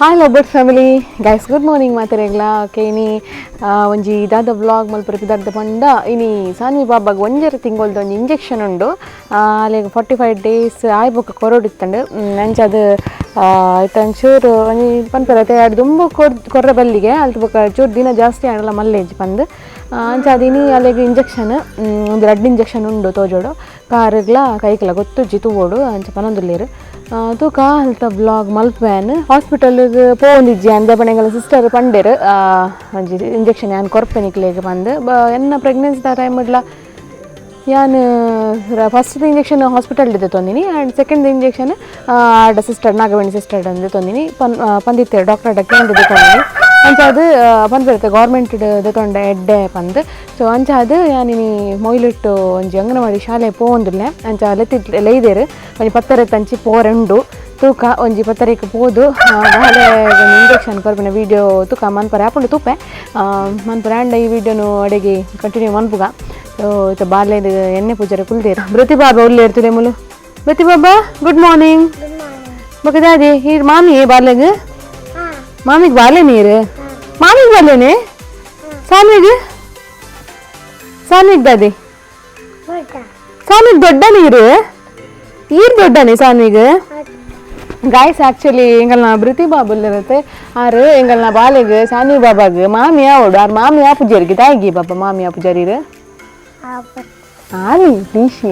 Hi love bird family guys, good morning ಮಾತಾಡಂಗ್ಲಾ. Okay, ಇನಿ ಒಂಜಿ ಇದಾದ ವ್ಲಾಗ್ ಮಲ್ಪುರ ಪಂಡ ಇನಿ ಸಾನ್ವಿ ಬಾಬಾಗ್ ಒಂಜರ ತಿಂಗೊಳ್ದ ಒಂಜಿ ಇಂಜೆಕ್ಷನ್ ಉಂಡು. ಅಲ್ಲಿಗೆ 45 ಡೇಸ್ ಆಯ್ ಬೊಕ್ಕ ಕೊರೊಡಿತ್ತಂಡು. ಅಂಚ ಅದು ಇತ್ತಂಚೂರು ಒಂಜಿ ಪನ್ಪೆರ್ ಅತ್ತೆ ಎರಡು ದುಂಬು ಕೊರ್ರೆ ಬಲ್ಲಿಗೆ ಅಲ್ತ ಬೊಕ್ಕ ಚೂರು ದಿನ ಜಾಸ್ತಿ ಆಂಡಲ ಮಲ್ಲೇಜ್ ಪಂದ್. ಅಂಚ ಅದು ಇನಿ ಅಲ್ಲಿಗೆ ಇಂಜೆಕ್ಷನ್ ಒಂದು ರಡ್ಡ್ ಇಂಜೆಕ್ಷನ್ ಉಂಡು ತೋಜೋಡು, ಕಾರುಗ್ಲ ಕೈಕ್ಲ ಗೊತ್ತುಜ್ಜಿ ತೂವೋಡು ಅಂಚ ಪನೊಂದುಲ್ಲೆರ್. ತೂಕ ಅಲ್ತ ಬ್ಲಾಗ್ ಮಲ್ಪುವೆನ್. ಹಾಸ್ಪಿಟಲ್ಗೆ ಪೋವೊಂದಿಜ್ಜಿ ಅಂದೆ ಪಂಡ ಎಂಕಲ್ನ ಸಿಸ್ಟರ್ ಪಂಡೆರ್ ಒಂಜಿ ಇಂಜೆಕ್ಷನ್ ಯಾನ್ ಕೊರ್ಪೆ ನಿಕ್ಲೆಗ್ ಪಂದ್. ಎನ್ನ ಪ್ರೆಗ್ನೆನ್ಸಿದ ಟೈಮ್ಡ್ಲ ಯಾನ್ first injection hospital ತೊಂದಿನಿ and second injection ಆಡ ಸಿಸ್ಟರ್ ನಾಗವೇಣಿ ಸಿಸ್ಟರ್ ಅಂದು ತೊಂದಿನಿ. ಪಂದಿತ್ತೇರು ಡಾಕ್ಟರ್ ಅಡ ಕೇಂದ್ರ ತೊಂದಿನಿ. ಅಂಚ ಅದು ಪನ್ಪಿರುತ್ತೆ ಗೌರ್ಮೆಂಟ್ ದೆತೊಂಡೆ ಎಡ್ಡೆ ಪಂದ್. ಸೊ ಅಂಚ ಅದು ಯಾನಿನಿ ಮೊಯ್ಲಿಟ್ಟು ಒಂಜಿ ಅಂಗನವಾಡಿ ಶಾಲೆ ಪೋವೊಂದುಲ್ಲೆ. ಅಂಚ ಲೆತ್ತಿ ಲೈದೇರು ಒಂಜಿ ಪತ್ತರೆ ತಂಚಿ ಪೋರೆಂಡು. ತೂಕ ಒಂಜಿ ಪತ್ತರೆಕ್ ಪೋದು ಬಾಲೆ ಒಂಜಿ ಇಂಜೆಕ್ಷನ್ ಕೊರ್ಪಿನ ವೀಡಿಯೋ ತೂಕ ಮನ್ಪರೆ ಆಪುಂಡು ತೂಪೆ ಮನ್ಪರೆ. ಆಂಡ ಈ ವೀಡಿಯೋನು ಅಡೆಗೆ ಕಂಟಿನ್ಯೂ ಮನ್ಪುಗ. ಸೊ ಇತ್ತ ಬಾಲೆದ ಎಣ್ಣೆ ಪೂಜಾರೆ ಕುಲ್ದೇರು. ಬೃತಿ ಬಾಬಾ ಉಲ್ಲೇರು ತುಲೆ ಮುಲು. ಬೃತಿ ಬಾಬಾ ಗುಡ್ ಮಾರ್ನಿಂಗ್. ಬೊಕ ದಾದಿ ಈರ್ ಮಾಮಿ ಬಾಲೆಗ್ ಮಾಮಿಗೆ ಬಾಲೆ ನೀರು ಮಾಮಿಗೆ ಬಾಲೇನೆ ಸಾನ್ವಿಗೆ ಸಾನ್ವಿಗ್ ದಾದಿ ಸಾನ್ವಿಗ್ ದೊಡ್ಡ ನೀರು ಈರ್ ದೊಡ್ಡನೆ ಸಾನ್ವಿಗ್. ಗಾಯ್ಸ್ ಆಕ್ಚುಲಿ ಎಂಗಲ್ನ ಬೃತಿ ಬಾಬುಲ್ ಇರುತ್ತೆ ಆರು ಎಂಗಲ್ನ ಬಾಲೆಗ್ ಸಾನ್ವಿ ಬಾಬಾಗ್ ಮಾಮಿ ಆವಡು ಆರು ಮಾಮಿ ಆ ಪೂಜಾರಿಗೆ ತಾಯಿಗೆ ಬಾಬಾ ಮಾಮಿ ಆ ಪೂಜಾರಿರು ಆಲಿ ಪ್ಲೀಶಿ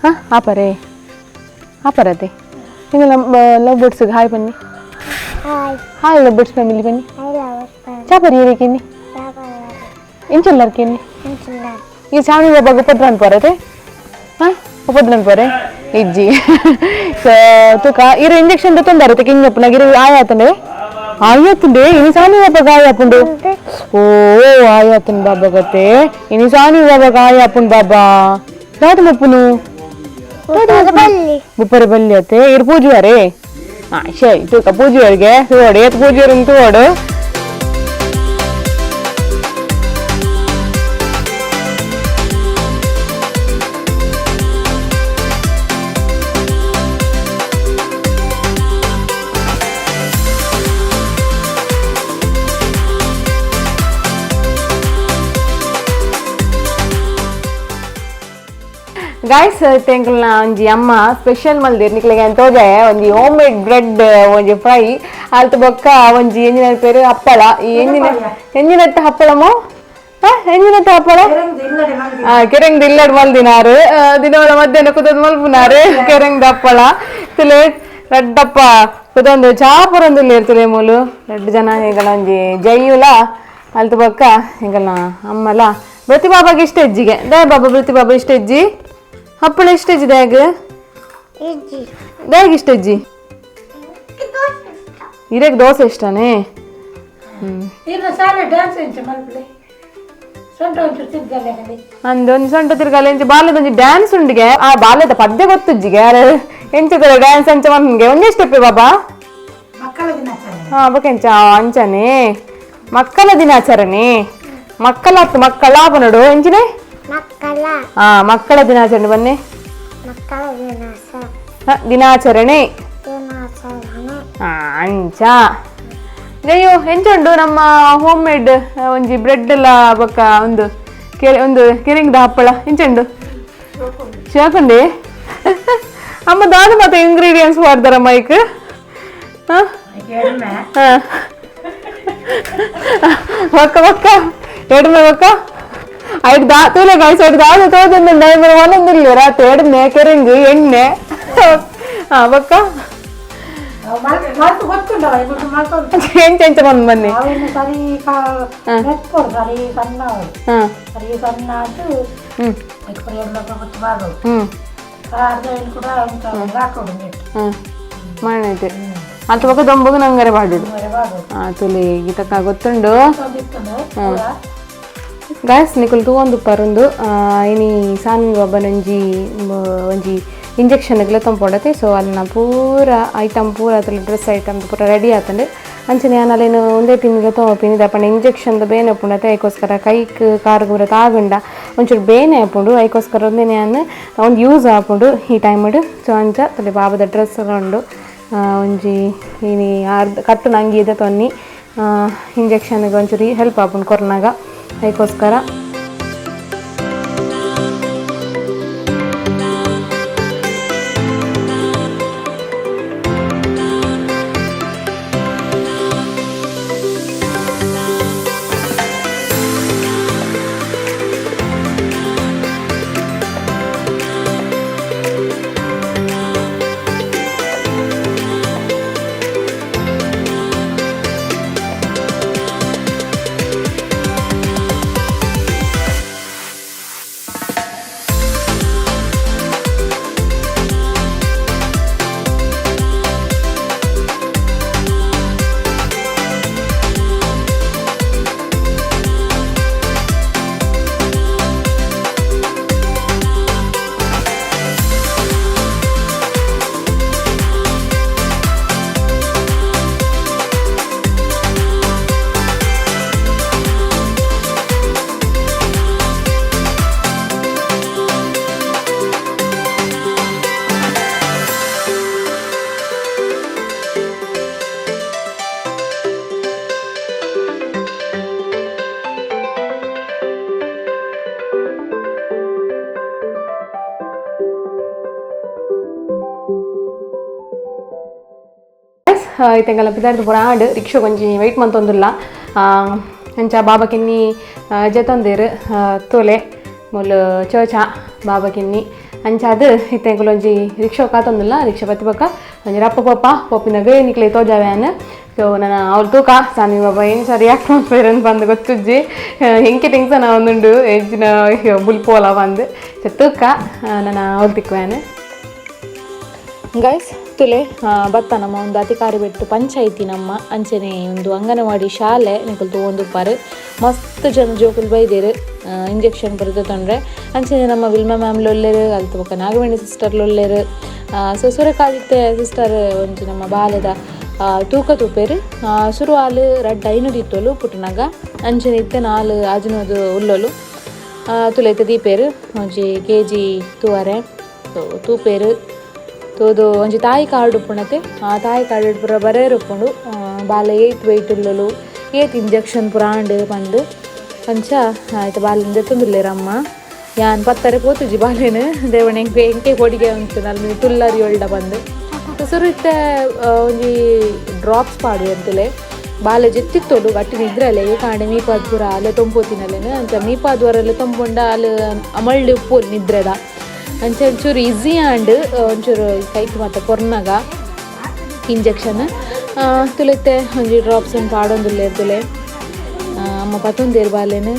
ಹಾಂ ಆಪರೇ ಆಪರತೆ. ಎಂಗಲ್ನ ಲವ್ ಬರ್ಡ್ಸ್ಗೆ ಹಾಯ್ ಬನ್ನಿ. Hi love birds family ಬನ್ನಿ. ಚಾಪರಿ ಏರಿಕೆನ್ನಿ ಇಂಚೆಲ್ಲರ್ಕೆನ್ನಿ ಈ ಸಾಮಿ ಬಾಬಾಗ ಉಪದ್ರ ಅನ್ಪರತೆ ಹಾಂ ಉಪದ್ರ ಅನ್ಪರೆ ಇಜ್ಜಿ. ಸೊ ತುಕ ಇರು ಇಂಜೆಕ್ಷನ್ ತೊಂದರೆ ಕಿಂಜಪ್ಪನಾಗ ಇರು ಆಯಾತಂಡೆ ಆಯಾತಂಡೆ ಇನಿ ಸಾನಿ ಬಾಬಾಗ ಆಯಾಪುಂಡು. ಓ ಆಯಾತನ್ ಬಾಬಾ ಗತೆ ಇನಿ ಸಾನಿ ಬಾಬಾಗ ಆಯಾಪುಂಡು ಬಾಬಾ ದಾದ ಮಪ್ಪುನು ಬುಪ್ಪರೆ ಬಲ್ಲಿ ಅತ್ತೆ ಇರು ಪೂಜುವಾರೇ. ಹಾಂ ಶರಿ ತೂಕ ಪೂಜೆಯವರಿಗೆ ತೂವಡು ಏತ್ ಪೂಜೆಯವ್ರಿಗೆ ತೂವಡು. ಗಾಯ್ಸ್ ಎಂಕಲ್ನ ಒಂಜಿ ಅಮ್ಮ ಸ್ಪೆಷಲ್ ಮಲ್ದಿರ್ ನಿಕ್ಲೆಗ್ ತೋಜಾಯ ಒಂಜಿ home made bread ಒಂಜಿ ಫ್ರೈ ಅಲ್ತ ಬೊಕ್ಕ ಒಂಜಿ ಎಂಜಿನ ಪೇರು ಹಪ್ಪಳ. ಈ ಎಂಜಿನ ಎಂಜಿನತ್ತ ಹಪ್ಪಳಮೋ ಎಂಜಿನತ್ತ ಹಪ್ಪಳ ಕೆರೆಂಗ್ದ ಇಲ್ಲಡ್ ಮಲ್ದಿನಾರು ದಿನವಲ ಮಧ್ಯಾಹ್ನ ಕುದದ್ ಮಲ್ಪುನಾರು ಕೆರೆಂಗ್ದ ಹಪ್ಪಳ ತುಲೆ ರಡ್ಡಪ್ಪ ಕುದೊಂದು ಚಾ ಪುರೊಂದುಲ್ಲೆರ್ ತುಲೆ ಮೂಲು ರಡ್ಡ್ ಜನ. ಎಂಕಲ್ನ ಒಂಜಿ ಜೈಯುಲ ಅಲ್ತ ಬೊಕ್ಕ ಎಂಕಲ್ನ ಅಮ್ಮಲ. ಬೃತಿ ಬಾಬಾಗೆ ಇಷ್ಟ ಹೆಜ್ಜಿಗೆ ದಯ ಬಾಬಾ ಬೃತಿ ಬಾಬಾ ಇಷ್ಟ ಹೆಜ್ಜಿ ಹಪ್ಪಳ ಇಷ್ಟ ಹೆಜ್ಜಿ ದ್ಯಾಗ್ ದ್ಯಾಗ್ ಇಷ್ಟ ಹೆಜ್ಜಿ ಇರೇಗ್ ದೋಸೆ ಇಷ್ಟನೇ. ಅಂದ್ ಒಂಜಿ ಸೊಂಟ ತಿರ್ಗಲೆ ಎಂಚ ಬಾಲ್ಯದ ಒಂಜಿ ಡ್ಯಾನ್ಸ್ ಉಂಡಿಗೆ ಆ ಬಾಲ್ಯದ ಪದ್ಯ ಗೊತ್ತುಜ್ಜಿಗೆ ಎಂಚ ಡ್ಯಾನ್ಸ್ ಅಂಚ ಮನ್ಗೆ ಒಂದೇ ಸ್ಟೆಪ್ ಬಾಬಾ. ಹಾ ಬೊಕ ಎಂಚ ಅಂಚನೆ ಮಕ್ಕಳ ದಿನಾಚರಣೆ ಮಕ್ಕಳ ಮಕ್ಕಳ ಪನಡು ಎಂಚಿನೆ ಹಾ ಮಕ್ಕಳ ದಿನಾಚರಣೆ ಬನ್ನಿ ದಿನಾಚರಣೆ ಅಂಚ ಜಯ್ಯೋ ಎಂಚುಂಡು ನಮ್ಮ ಹೋಮ್ ಮೇಡ್ ಒಂಜಿ ಬ್ರೆಡ್ ಎಲ್ಲ ಬೊಕ್ಕ ಒಂದು ಕೆರೆ ಒಂದು ಕೆರಿಂಗ್ದ ಹಪ್ಪಳ ಎಂಚುಂಡು ಶಾಕುಂಡೆ ಅಮ್ಮ ದಾದ ಮತ್ತೆ ಇಂಗ್ರೀಡಿಯೆಂಟ್ಸ್ ಮಾಡ್ತಾರ ಮೈಕ್. ಒಕ್ಕ ಒಕ್ಕ ಎಡ್ಮೆ ಒಕ್ಕ ಐದು ದಾ ತೂಲೆ ಗಾಯ್ಸ್ ಐದು ದಾದ ತೋಜೊಂದುಂಡು ಒಂದೊಂದಿಲ್ಲ ರಾತ್ರಿ ಎಡ್ಮೆ ಕೆರಿಂಗ್ ಎಣ್ಣೆ. ಹಾ ಬೊಕ್ಕ ಎಂಚ ಎಂಚ ಬಂದು ಬನ್ನಿ. ಮಾಡೈತೆ ಅಲ್ತ ಬೊಕ್ಕ ದೊಂಬಗು ನಂಗರೆ ಬಾಡುಡು. ಹಾ ತುಲಿ ಗೀತಕ್ಕ ಗೊತ್ತುಂಡು. ಗಾಯ್ಸ್ ನಿಕುಲು ತೂವೊಂದು ಪರುಂದು ಇನಿ ಸಾನ್ವಿ ಬಾಬನೊಂಜಿ ಒಂಜಿ ಇಂಜೆಕ್ಷನ್ ತಂಪೊಡತೆ. ಸೊ ಅಲ್ಲಿನ ಪೂರ ಐಟಮ್ ಪೂರ ಅದ್ರ ಡ್ರೆಸ್ ಐಟಮ್ ಪೂರ ರೆಡಿ ಆತಂಡು. ಅಂಚನೆ ಯಾನ್ ಅಲ್ಲೇನು ಒಂದೇ ತಿಂಗಳು ತೊಗೊಪಿನಿ ದಪ್ಪಂಡ ಇಂಜೆಕ್ಷನ್ ಬೇನೆ ಉಪ್ಪುಂಡತೆ ಐಕೋಸ್ಕರ ಕೈಕ್ ಕಾರ್ ಪೂರ ತಾಗುಂಡ ಒಂಚೂರು ಬೇನೆ ಆಪುಂಡು ಐಕೋಸ್ಕರ ಒಂದೇ ಯಾನ್ ಒಂದು ಯೂಸ್ ಆಪುಂಡು ಈ ಟೈಮ್ಡ್. ಸೊ ಅಂಚ ತಲೆ ಬಾಬದ ಡ್ರೆಸ್ ಉಂಡು. ಒಂಜಿ ಇನಿ ಅರ್ಧ ಕಟ್ಟು ನಂಗಿ ಇದೆ ತೊನ್ನಿ ಇಂಜೆಕ್ಷನ್ಗೆ ಒಂಚೂರು ಹೆಲ್ಪ್ ಆಪುಂಡು ಕೊರ್ನಾಗ ಅದಕ್ಕೋಸ್ಕರ. ಇತ್ತೆಂಗಲ ಪಿದಾರ್ದು ಪೂರ ಆಂಡ್ ರಿಕ್ಷಾ ಒಂಜಿ ವೆಯ್ಟ್ ಮಂತೊಂದುಲ್ಲ. ಅಂಚ ಬಾಬಾ ಕಿನ್ನಿ ಜೆತೊಂದೆರ್ ತೋಲೆ ಮೂಲು ಚೋಚ ಬಾಬಾ ಕಿನ್ನಿ ಅಂಚಾದ್ ಇತ್ತೆಂಕುಲು ಒಂಜಿ ರಿಕ್ಷಾ ಕಾತೊಂದುಲ್ಲ. ರಿಕ್ಷಾ ಬತ್ತಿ ಬೊಕ್ಕ ಒಂಜಿ ರಪ್ಪ ಪೋಪ ಪೋಪಿನಗ ನಿಕ್ಲೆ ತೋಜಾವ್ಯಾನ್. ಸೊ ನನ್ನ ಅವ್ಳು ತೂಕ ಸಾನಿ ಬಾಬಾ ಏನು ಸರಿ ರಿಯಾಕ್ಟ್ ಮಲ್ಪೆರ್ ಬಂದು ಗೊತ್ತುಜ್ಜಿ, ಎಂಕೆ ಟೆನ್ಷನ್ ಆವೊಂದುಂಡು ಎಂಚಿನ ಬುಲ್ಪೋಲ ಬಂದು ತೂಕ ನನ್ನ ಅವ್ಳು ತಿಕ್ಕುವ್ಯಾನ್. ಗೈಸ್ ತುಲೆ ಬತ್ತ ನಮ್ಮ ಒಂದು ಅಧಿಕಾರಿ ಬೆಟ್ಟು ಪಂಚಾಯಿತಿ ನಮ್ಮ ಅಂಚನೆ ಒಂದು ಅಂಗನವಾಡಿ ಶಾಲೆ ನಿಕುಲು ತೂವೊಂದುಪ್ಪಾರು ಮಸ್ತ್ ಜನ ಜೋಕುಲು ಬೈದೆರ್ ಇಂಜೆಕ್ಷನ್ ಪೂರ ದೆತೊಂಡ್ರೆ. ಅಂಚನೆ ನಮ್ಮ ವಿಲ್ಮಾ ಮ್ಯಾಮ್ ಲೊಲ್ಲೆರ್ ಅಲ್ತ ಬೊಕ್ಕ ನಾಗವೇಣಿ ಸಿಸ್ಟರ್ ಲೊಲ್ಲೆರ್. ಸೊ ಸುರಕಾದಿತ್ತೆ ಸಿಸ್ಟರ್ ಒಂಜಿ ನಮ್ಮ ಬಾಲೆದ ತೂಕ ತೂಪೆರ್. ಸುರು ಆಲ್ ರಡ್ಡ್ ಐನೂರು ಇತ್ತೊಲು ಪುಟ್ಟುನಗ, ಅಂಚನೆ ಇತ್ತೆ ನಾಲ್ ಆಜಿನೋದು ಉಲ್ಲೊಲು. ತುಲೆ ಇತ್ತೆ ದೀಪೆರ್ ಒಂಜಿ ಕೆ ಜಿ ತೂವರೆ. ಸೊ ತೂಪೆರ್ ತೂದು ಒಂಜಿ ತಾಯಿ ಕಾರ್ಡ್ ಉಪ್ಪುನತೆ, ಆ ತಾಯಿ ಕಾರ್ಡ್ ಪೂರ ಬರೆಯರ್ ಉಪ್ಪುಂಡು ಬಾಲೆ ಏತ್ ವೆಯ್ಟ್ ಉಲ್ಲೊಲು ಏತ್ ಇಂಜೆಕ್ಷನ್ ಪೂರ ಆಂಡ್ ಪಂದ್. ಅಂಚ ಆಯ್ತು ಬಾಲೆನ್ ದೆತ್ತೊಂದುಲ್ಲೆರ್ ಅಮ್ಮ. ಯಾನ್ ಪತ್ತರೆ ಪೋತುಜಿ ಬಾಲೆನ್ ದೇವಣೆ ಎಂಕೆ ಎಂಕೆ ಕೊಡಿಗೆ ಉಂಟು ನಲ್ ತುಲ್ಲರಿ ಒಳ್ಳ ಪಂದ್. ಸುರು ಇತ್ತೆ ಒಂಜಿ ಡ್ರಾಪ್ಸ್ ಪಾಡುವೆರ್ ತುಲೆ ಬಾಲೆ ಜೆತ್ತಿತ್ತೊಲು ಗಟ್ಟಿ ನಿದ್ರಲೆ ಕಾಂಡೆ ಮೀಪಾದ್ ಪೂರ ಅಲೆ ತೊಂಪೋತಿನಲ್ಲೇನು ಅಂಚ ಮೀಪಾದ್ವರಲ್ಲ ತೊಂಪೊಂಡ ಅಲ್ ಅಮಲ್ಡ್ ಉಪ್ಪೋಲು ನಿದ್ರೆದ. ಅಂಚ ಒಂಚೂರು ಈಸಿ ಆಂಡ್ ಒಂಚೂರು ಕೈಕ್ ಮಾತ ಕೊರ್ನಗ ಇಂಜೆಕ್ಷನ್ ತುಲೆತ್ತೆ ಒಂಜಿ ಡ್ರಾಪ್ಸ್ ಪಾಡೊಂದುಲ್ಲೆರ್ ತುಲೆ ಅಮ್ಮ ಪತ್ತೊಂದೇರು ಬಾಲೆನ್.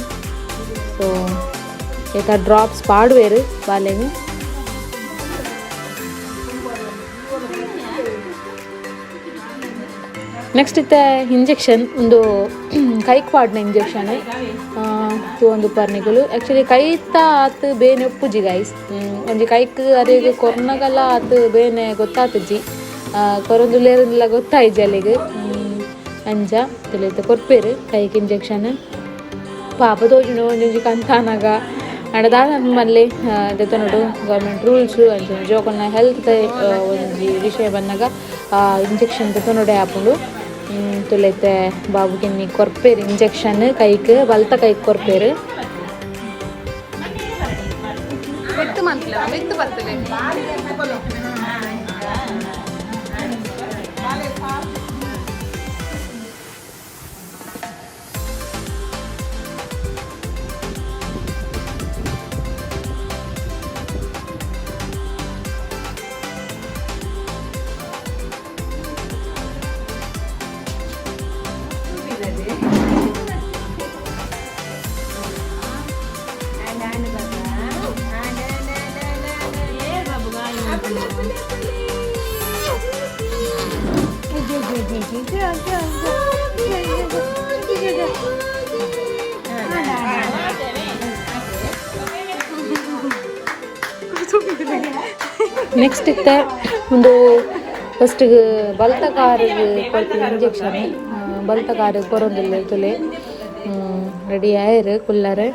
ಸೊ ಏತ ಡ್ರಾಪ್ಸ್ ಪಾಡುವೆರ್ ಬಾಲೆಗ್. ನೆಕ್ಸ್ಟ್ ಇತ್ತೆ ಇಂಜೆಕ್ಷನ್ ಒಂದು ಕೈಕ್ ಪಾಡ್ನ ಇಂಜೆಕ್ಷನ್ ತೂವೊಂದುಪ್ಪರ್ ನಿಕುಲು. ಆ್ಯಕ್ಚುಲಿ ಕೈತ ಆತ್ ಬೇನೆ ಉಪ್ಪುಜಿ ಗೈಸ್, ಒಂಜಿ ಕೈಕ್ ಅರೆಗ್ ಕೊರ್ನಗಲ ಆತ್ ಬೇನೆ ಗೊತ್ತಾತುಜಿ, ಕೊರೊಂದುಲ್ಲೆರ್ಂದ್ಲ ಗೊತ್ತಾಯಿಜಿ ಅಲೆಗ್. ಅಂಚ ತುಲೆತ ಕೊರ್ಪೆರ್ ಕೈಕ್ ಇಂಜೆಕ್ಷನ್. ಪಾಪ ತೋಜುಂಡು ಒಂಜೊಂಜಿ ಕಂತಾನಗ ಆಂಡ ದಾದ ಮಲ್ಲೆ ದೆತೊನೊಡು ಗೌರ್ಮೆಂಟ್ ರೂಲ್ಸ್. ಅಂಚನೆ ಜೋಕುಲ್ನ ಹೆಲ್ತ್ ಒಂಜಿ ವಿಷಯ ಬನ್ನಗ ಇಂಜೆಕ್ಷನ್ ದೆತೊನೊಡೆ ಆಪುಂಡು. ತುಲೆತೆ ಬಾಬು ಕಿನ್ನಿ ಕೊರ್ಪೆರ್ ಇಂಜೆಕ್ಷನ್ ಕೈಕ್ ಬಲ್ತ ಕೈಕ್ ಕೊರ್ಪೆರ್. ನೆಕ್ಸ್ಟ್ ಇತ್ತೆ ಒಂದು ಫಸ್ಟಿಗೆ ಬಲ್ತ ಕಾರಿಗೆ ಕೊರ್ಪಿನ ಇಂಜೆಕ್ಷನ್ ಬಲ್ತ ಕಾರಿಗೆ ಕೊರೊಂದುಲ್ಲೆರ್ ತುಲೆ ರೆಡಿ ಆಯೆರ್ ಕುಲ್ಲರೆ.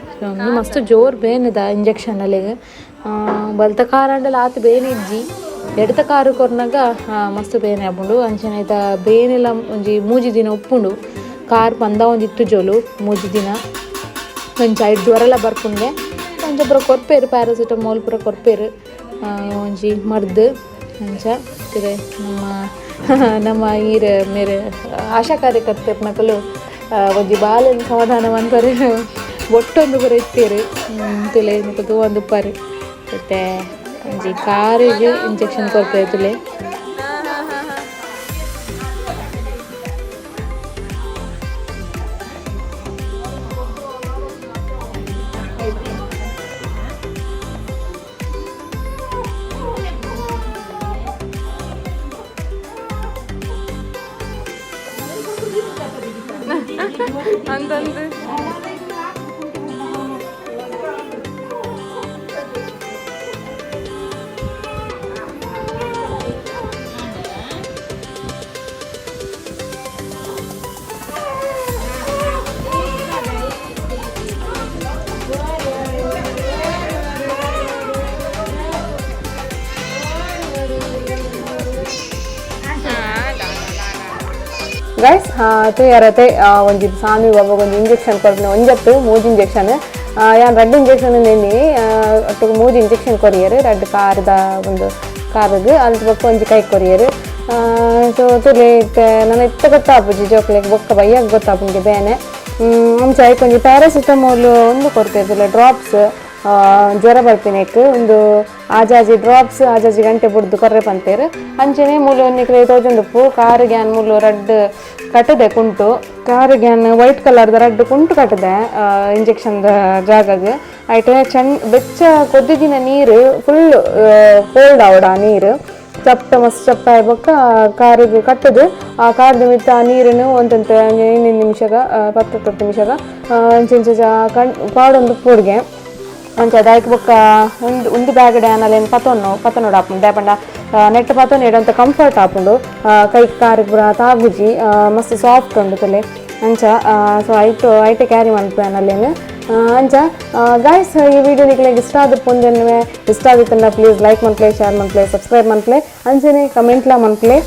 ಮಸ್ತ್ ಜೋರು ಬೇನೆದ ಇಂಜೆಕ್ಷನ್ ಅಲೆಗ್ ಬಲ್ತ ಕಾರಾಂಡಲ ಆತ್ ಬೇನೆ ಇಜ್ಜಿ. ಎಡತ ಕಾರು ಕೊರ್ನಾಗ ಮಸ್ತ್ ಬೇನೆ ಆಪುಂಡು ಅಂಚನೆ ಐತ ಬೇನೆಲ ಒಂಜಿ ಮೂಜಿ ದಿನ ಉಪ್ಪುಂಡು ಕಾರ್ ಪಂದ ಒಂಜಿ ಇತ್ತು ಜೋಲು ಮೂಜಿ ದಿನ ಒಂಜಿ ಐದು ಜ್ವರಲ ಬರ್ಪುಂಡೆ ಅಂಚ ಪೂರ ಕೊರ್ಪೇರು ಪ್ಯಾರಾಸಿಟಮಾಲ್ ಪೂರ ಕೊರ್ಪೇರು ಒಂಜಿ ಮರ್ದು ಅಂಚ ತಿರೆ ನಮ್ಮ ನಮ್ಮ ಈರ್ ಮೇರೆ ಆಶಾ ಕಾರ್ಯಕರ್ತರ್ನಕುಲು ಒಂಜಿ ಬಾಲೆನ್ ಸಮಾಧಾನ ಮನ್ಪರೆ ಒಟ್ಟೊಂದು ಪೂರ ಇತ್ತೇರು ತುಲೆ ನಿಕ ತೂವೊಂದು ಉಪ್ಪಾರು ಇತ್ತೆ ಒಂಜಿ ಕಾರಿಗೆ ಇಂಜೆಕ್ಷನ್ ಕೊರ್ಪೇರು ತುಲೆ. ಅಂದಂದು ಗೈಸ್ ತೂಯರತೆ ಒಂಜಿ ಸಾಮಿ ಬಾಬಾಗ ಒಂಜಿ ಇಂಜೆಕ್ಷನ್ ಕೊರ್ಪುನ ಒಂಜತ್ತು ಮೂಜಿ ಇಂಜೆಕ್ಷನ್ ಯಾನ್ ರಡ್ಡ್ ಇಂಜೆಕ್ಷನ್ ನೆನ್ನಿ ಒಟ್ಟುಗು ಮೂಜಿ ಇಂಜೆಕ್ಷನ್ ಕೊರಿಯರ್ ರಡ್ಡ್ ಕಾರದ ಒಂದು ಕಾರಗ್ ಅಲ್ತ್ ಬೊಕ್ಕ ಒಂಜಿ ಕೈ ಕೊರಿಯರ್. ಸೊ ತುಲೆ ಇತ್ತೆ ನನ ಇತ್ತೆ ಗೊತ್ತಾಪುಜಿ ಜೋಕ್ಲೆಗ್ ಬೊಕ್ಕ ಬಯ್ಯಾಗ ಗೊತ್ತಾಪುಂಗೆ ಬೇನೆ. ಅಂಚ ಐಕ್ ಒಂಜಿ ಪ್ಯಾರಾಸಿಟಮಾಲ್ ಒಂದು ಕೊರ್ಪೆರ್ ಡ್ರಾಪ್ಸ್ ಜ್ವರ ಬರ್ಪಿನೆಕ್ ಒಂದು ಆಜಾಜಿ ಡ್ರಾಪ್ಸ್ ಆಜಾಜಿ ಗಂಟೆ ಬುಡ್ದು ಕೊರ್ರೆ ಪಂತೇರು. ಅಂಚನೆ ಮೂಲು ನಿಕ್ಲೆ ತೋಜೊಂದುಪ್ಪು ಕಾರು ಗ್ಯಾನ್ ಮೂಲು ರಡ್ಡ್ ಕಟ್ಟದೆ ಕುಂಟು car Gyan white ಕಲರ್ದ ರಡ್ಡ್ ಕುಂಟು ಕಟ್ಟದೆ ಇಂಜೆಕ್ಷನ್ ದ ಜಾಗಗ್ ಐಟ್ ಚಂಡ್ ಬೆಚ್ಚ ಕೊದ್ದಿದಿನ ನೀರು ಫುಲ್ ಕೋಲ್ಡ್ ಆವಡ ಆ ನೀರು ಚಪ್ಪ ಮಸ್ತ್ ಚಪ್ಪ ಬೊಕ್ಕ ಕಾರಿಗೆ ಕಟ್ಟದು ಆ ಕಾರದ ಮಿತ್ತ ಆ ನೀರನ್ನು ಒಂತಂತ ಇನ್ನಿನ ನಿಮಿಷಗ ಪತ್ತು ಪತ್ತು ನಿಮಿಷಗ ಅಂಚ ಕಣ್ ಪಾಡೊಂದು ಪೋಡ್ಗೆ ಅಂಚ ದಾಯ್ಕ್ ಬೊಕ್ಕ ಒಂದು ಒಂದು ಬ್ಯಾಗ್ ಆನಲೇನು ಪತೊನ್ನು ಪತೊನೊಡು ಆಪುಂಡು ದಾಯೆ ಪಂಡ ನೆಟ್ ಪತೊನು ಇಡಂತ ಕಂಫರ್ಟ್ ಆಪುಂಡು ಕೈ ಕಾರಿಗೆ ಪೂರ ತಾಗುಜಿ ಮಸ್ತ್ ಸಾಫ್ಟ್ ಉಂಡು ತುಲೆ ಅಂಚ. ಸೊ ಐಟು ಐಟೆ ಕ್ಯಾರಿ ಮನ್ಪುವೆ ಆನಲೇನು. ಅಂಚ ಗಾಯ್ಸ್ ಈ ವಿಡಿಯೋ ನಿಕ್ಲೆಗ್ ಇಷ್ಟ ಆದ ಪೊಂಜನ್ವೆ ಇಷ್ಟ ಆದಿತ್ತಂಡ ಪ್ಲೀಸ್ ಲೈಕ್ ಮನ್ಪ್ಲೆ ಶೇರ್ ಮನ್ಪ್ಲೆ ಸಬ್ಸ್ಕ್ರೈಬ್ ಮನ್ಪ್ಲೆ ಅಂಚನೆ ಕಮೆಂಟ್ಲಾ ಮನ್ಪ್ಲೆ.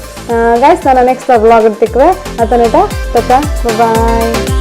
ಗಾಯ್ಸ್ ನಾನು ನೆಕ್ಸ್ಟ್ ವ್ಲಾಗ್ ತಿಕ್ಕುವೆ ಅತನೇಟ ತಕ್ಕ ಬಾಯ್.